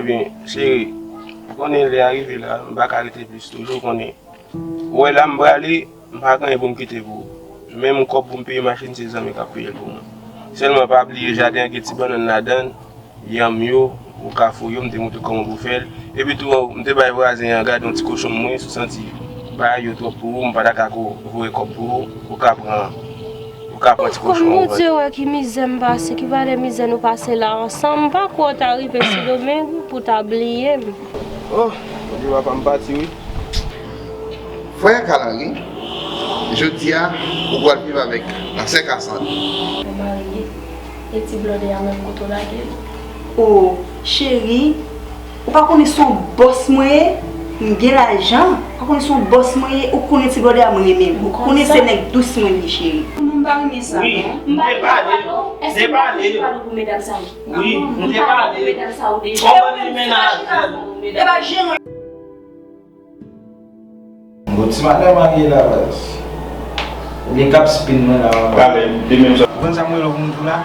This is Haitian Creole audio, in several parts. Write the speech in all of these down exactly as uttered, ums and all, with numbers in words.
Ebyen, cheri, ou konnen lè a rive la, m pa ka rete plis toujou, ou konnen. Ou wè la m prale, m pa gen anyen pou m kite pou ou. Menm kòb pou m peye machin, se zanmi k ap peye l pou mwen. Sèlman pa bliye jaden an gen ti bannann ladan l, yanm yo, ou ka fouye yo, m te montre w kòman pou w fè l. Epi tou, m te bay vwazen an gade yon ti kochon m mwen, si w santi bagay yo twòp pou ou, m pa ta ka ko voye kòb pou ou, ou ka pran, ou ka pran ti kochon an. Kòm Bondye wè ki mizè m pase, ki valè mizè nou pase la ansanm, m pa kwè w ta rive Sendomeng pou w ta bliye m. Oh, Bondye papa m pati wi. Frè Carl Henry, jodi a, ou pral viv avèk sè Cassandre. Ou marye, e ti blòdè a menm kote w lage l? O, cheri, ou pa konnen se yon bòs mwen ye? M gen lajan. Ou pa konnen se yon bòs mwen ye? Ou konnen ti blòdè a m renmen l. Ou konnen se nèg dous mwen ye, cheri. Non, m pa renmen sa, non. M pa renmen sa, non. Èske m pa toujou pale w pou medam sa yo? Wi, m te pale. Kòman li menm avè l? E pa jere. Bon, ti madanm marye la, baz. Oubyen k ap spin mwen la, baz. Pale, de menm sa. Ou konn sa m rele w pou m di w la?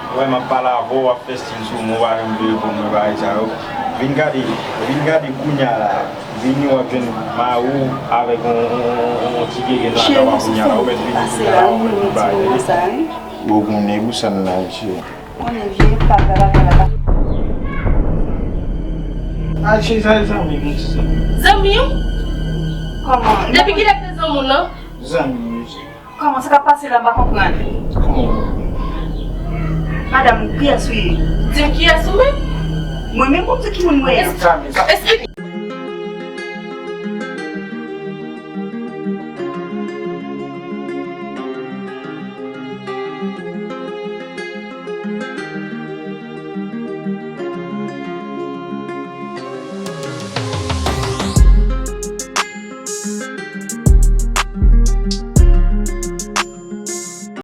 Ou wè m ap pale avè w, w ap fè stil sou mwen, w pa janm vle reponn mwen, bagay sa yo. Vin gade, vin gade kounye a la. Vini w ap jwenn mari w avèk yon, yon, yon, yon ti gegen ladan w ap kounye a la, ou mèt vini kounye a la, ou mèt vin bagay. Ou konnen pou sa n la, mesye. Konnen vye papa, papa, papa. Al chita zanmi m, ti zanmi. Zanmi w? Kòman? Depi kilè te zanmi w nan? Zanmi m, mesye. Kòman sa k ap pase la, m pa konprann. Kòman? Madanm, kiyès ou ye? Di m kiyès ou menm? Mwen menm pou m di ki moun mwen ye. Esplike.